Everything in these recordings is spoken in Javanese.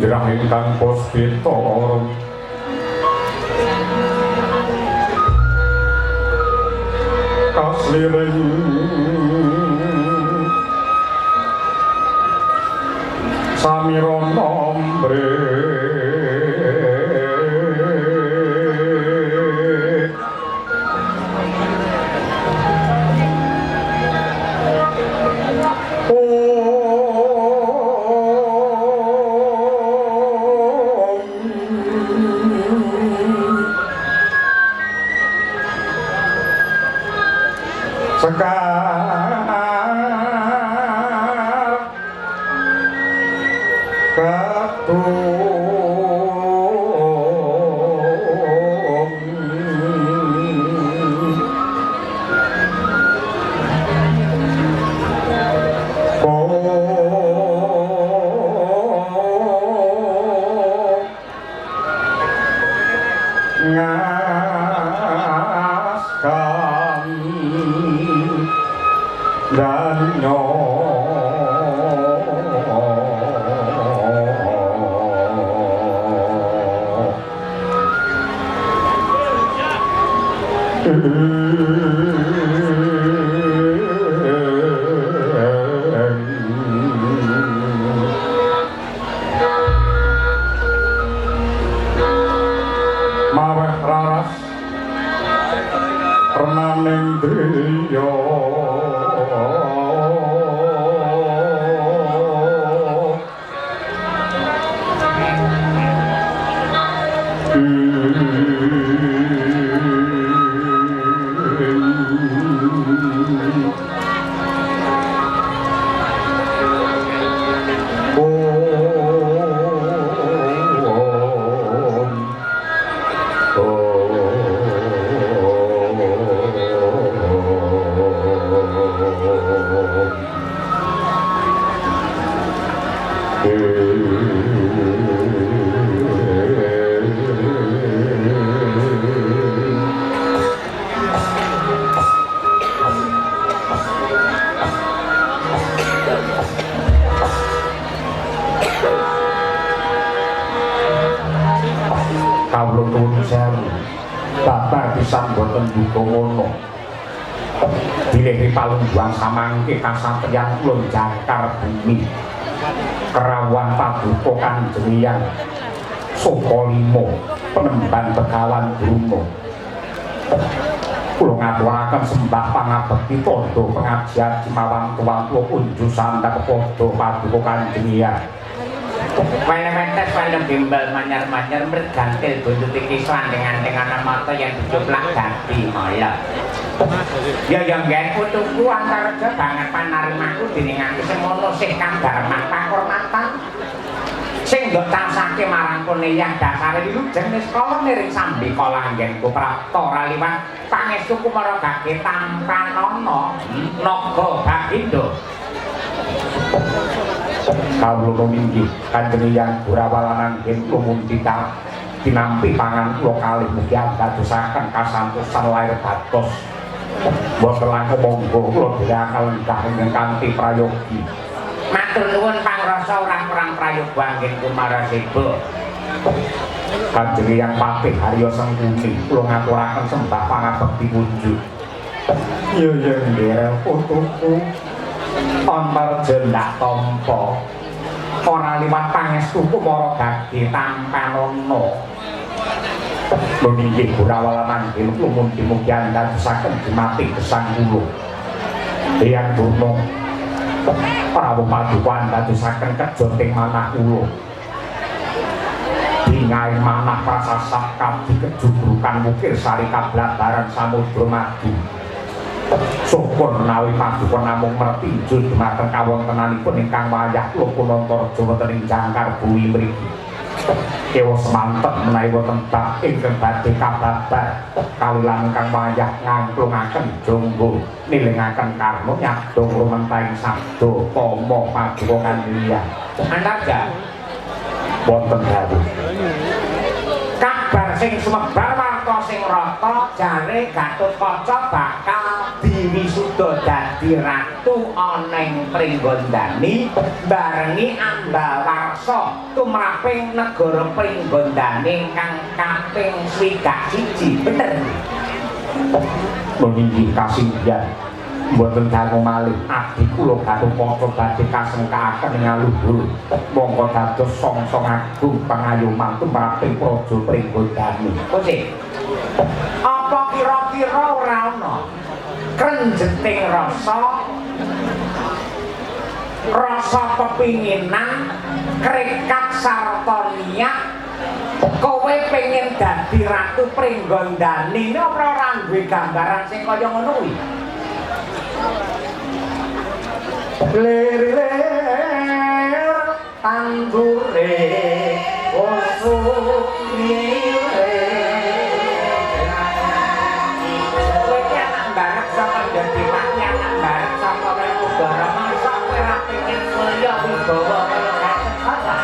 Tirah ingkang puspita kasliring samirana mbre Sekar Ketung Ngaskan danyo maweh raras renaning driya. Kawula nuwun sewu. Babar pisan boten duka ngono. Bilih palungguhan samangke kasatriyan kula jangkar bumi. Kerawuhan paduka Kanjeng Hyang Soka Lima penemban Begawan Bruna. Kula ngaturaken sembah pangabekti tandha pengajian jimawan tuwan kula kunju sandhak kepada paduka Kanjeng Hyang. Wene-wetes wene bimbel manyar-manyar mergantil buntut iki slandeng-andengan mata yang dicoplak dadi maya. Ya ya nggen putuku Antareja banget panarimaku dening aku semono sih kadarman pakurmatan. Sing ndok tansahke marang kene yang dasare wilujeng niskala niring sambeka langgenku prapta ora liwat pangestuku mara gage tampanana naga bagindo. Kawula minggih Kanjeng Hyang Gurawalan anggen lumunti tinampi pangan kula kalih mugi andadosaken kasantosan lair batos. Mboten langkung monggo kula dherekaken lenggah ingkang kanthi prayogi. Matur nuwun pangrasa ora kurang prayoga anggen kumarasiba. Kanjeng Hyang Patih Harya Sengkuni kula ngaturaken sembah pangabekti kunjuk. Ya ya nderek putuku Antarja ndak tampa ora liwat pangestuku para gage tampanana. Lho inggih Gurawala manggil lumunti mugi andadosaken dumati gesang kula. Eyang Durna rawuh paduka andadosaken kejoting manah kula. Bingaing manah prasasat kabeh kejubrukan wukir sari kablabaran samudra madu. Syukur menawi paduka namung mertinju dumateng kawontenanipun ingkang wayah kula Punantarja wonten ing jangkar bumi mriki. Kewa semanten menawi wonten bab ingkang badhe kababar kawilan ingkang wayah ngangklungaken jonggo nilingaken karma nyadong rumentahing sabda tama paduka Kanjeng Hyang. Antarja wonten dawuh kabar sing sumebar warta Cerita sing rata jare Gatotkaca bakal diwisuda dadi ratu ana ing Pringgondani barengi Ambawarsa tumraping negara Pringgondani kang kaping 61. Bener. Nggih kasinggihan mboten dangu malih abdi kula Gatotkaca badhe kasengkaaken ing aluhur mongko dados songsong agung pangayoman tumraping praja Pringgondani. Kose. Apa kira-kira ora ana krenjeting rasa rasa pepinginan krekat sarta niat kowe pengen dadi ratu Pringgondani apa ora duwe gambaran sing kaya ngono kuwi? Lir-lir tandure usuk mire. Kowe ki anak barep saka dadi mati anak barep saka Werkudara masa kowe ora pengen mulya wibawa kaya Gatotkaca?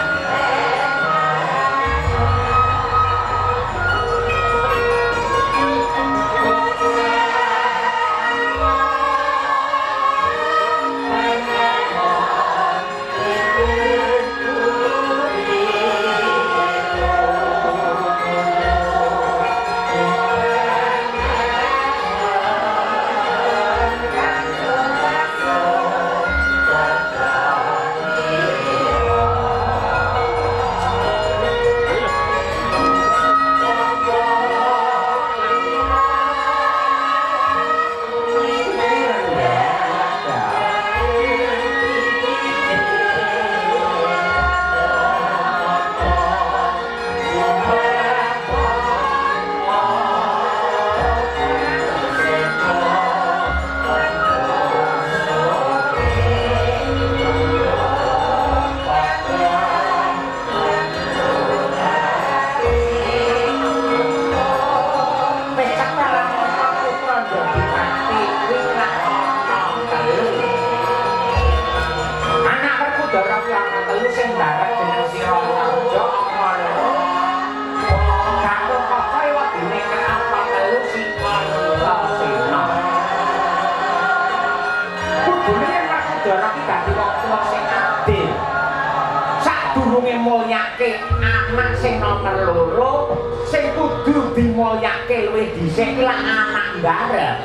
Anak sing nomor loro sing kudu dimulyake luwih dhisik kuwi anak barep.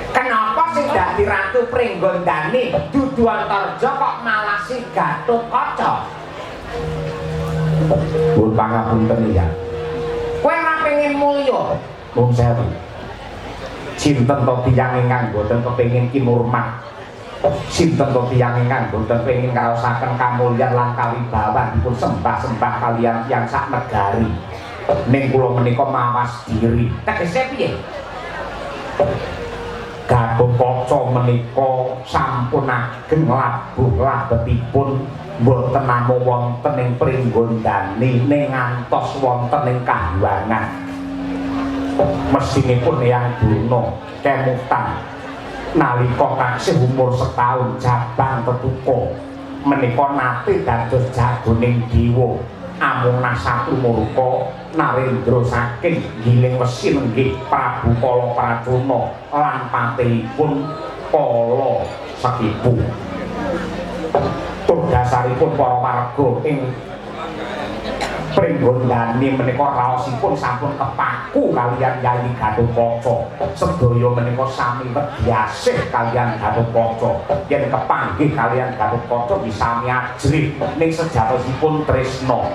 Kenapa sing dadi ratu Pringgondani dudu Antarja kok malah si Gatotkaca? Pun pangapunten ya. Kowe ora pengen mulya? Wong sewu. Sinten to tiyang ingkang boten kepengin kinurmat? Sinten to tiyang ingkang boten pengin ngraosaken kamulyan lan kawibawan dipun sembah-sembah kaliyan tiyang sak negari. Ning kula menika mawas diri. Tegese piye? Gatotkaca menika sampun ageng labuh labetipun boten namung wonten ing Pringgondani ning ngantos wonten ing Kahyangan. Mesinipun Eyang Durna kemutan nalika taksih umur setahun jabang tetuka menika nate dados jagoning dewa amung nasatu murka Narendra saking Giling Wesi nenggih Prabu Kala Pracuna lan patihipun Kala Sekipu. Tur dasaripun para warga ing Pringgondani menika raosipun sampun kepaku kaliyan Yayi Gatotkaca. Sedaya menika sami wedi asih kaliyan Gatotkaca. Yen kepanggih kaliyan Gatotkaca nggih sami ajrih ning sejatosipun tresna.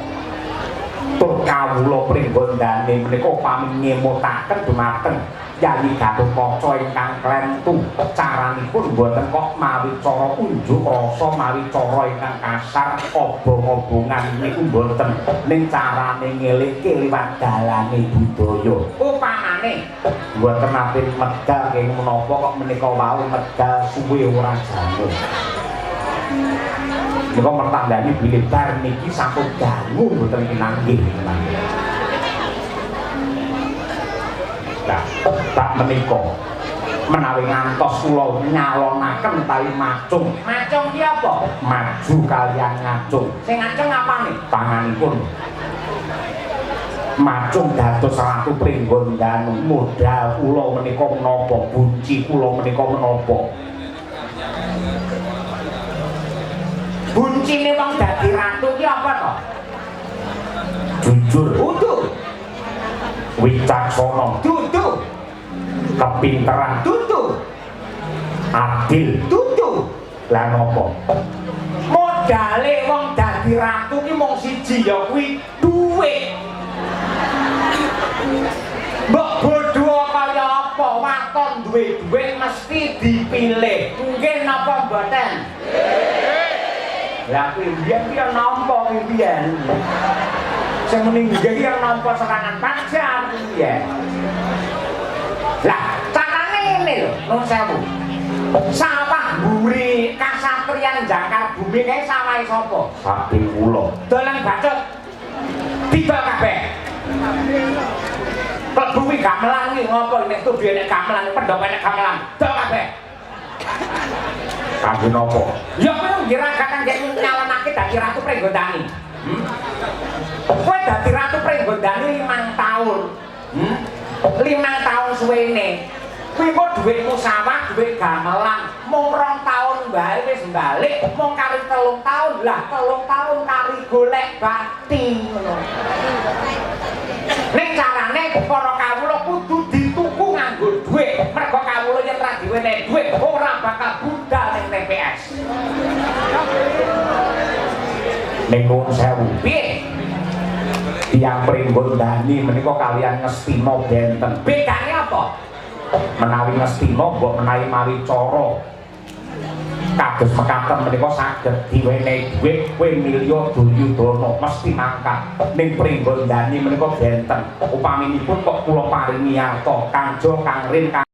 Tur kawula Pringgondani menika upami ngemutaken dumateng Yayi Gatotkaca ingkang klentu. Caranipun mboten kok mawi cara unjuk rasa, mawi cara ingkang kasar obong-obongan niku mboten, ning carane ngelingke liwat dalane budaya. Upamane mboten nate medal kenging menapa kok menika wau medal suwe ora jamu. Menika mertandani bilih bar niki sampun dangu mboten pinanggih. Tak menika menawi ngantos kula nyalonaken utawi macung. Macung ki apa? Maju kaliyan ngacung. Sing ngacung apane? Tanganipun. Macung dados Ratu Pringgondanu, modal kula menika menapa, bunci kula menika menapa? Buncine wong dadi ratu ki apa to? Jujur, Dudu, wicaksana, dudu, kepinteran, dudu, adil, dudu. Lah napa? Modale wong dadi ratu ki mung siji ya kuwi dhuwit. Mbok bodho kaya apa waton duwe dhuwit mesti dipilih. Nggih napa mboten? Lah kuwi mbiyen ki ya nampa kuwi mbiyen. Sing muni nggih ki ya nampa serangan fajar kuwi mbiyen. Lah carane ngene lho, nuwun sewu. Sawah mburi kasatriyan Jangkar Bumi kae sawahe sapa? Saking kula. Dolan bacot. Didol kabeh. Klebu kuwi gamelan kuwi ngopo nek studio nek gamelan pendopo nek gamelan. Dol kabeh. Kangge napa? Ya kowe nggih kangge nyalonake dadi Ratu Pringgondani. Kowe dadi Ratu Pringgondani 5 tahun. 5 tahun suwene. Kuwi kok dhuwitmu sawah, dhuwit gamelan, mung 2 tahun wae wis balik, mung kari 3 tahun, lah 3 tahun kari golek bati ngono. Ning carane para kawula kudu dituku nganggo dhuwit, mergo kawula yen ra diwenehi dhuwit ora bakal budal ning TPS. Ning nuwun sewu. Piye? Tiyang Pringgondani menika kaliyan Ngastina benten. Bedane apa? Menawi Ngastina mbok menawi mawi cara kados mekaten menika saged diwenehi dhuwit kowe milya Duryudana mesti mangkat. Ning Pringgondani menika benten. Upaminipun kok kula paringi arta Kangjo Kangrin Kang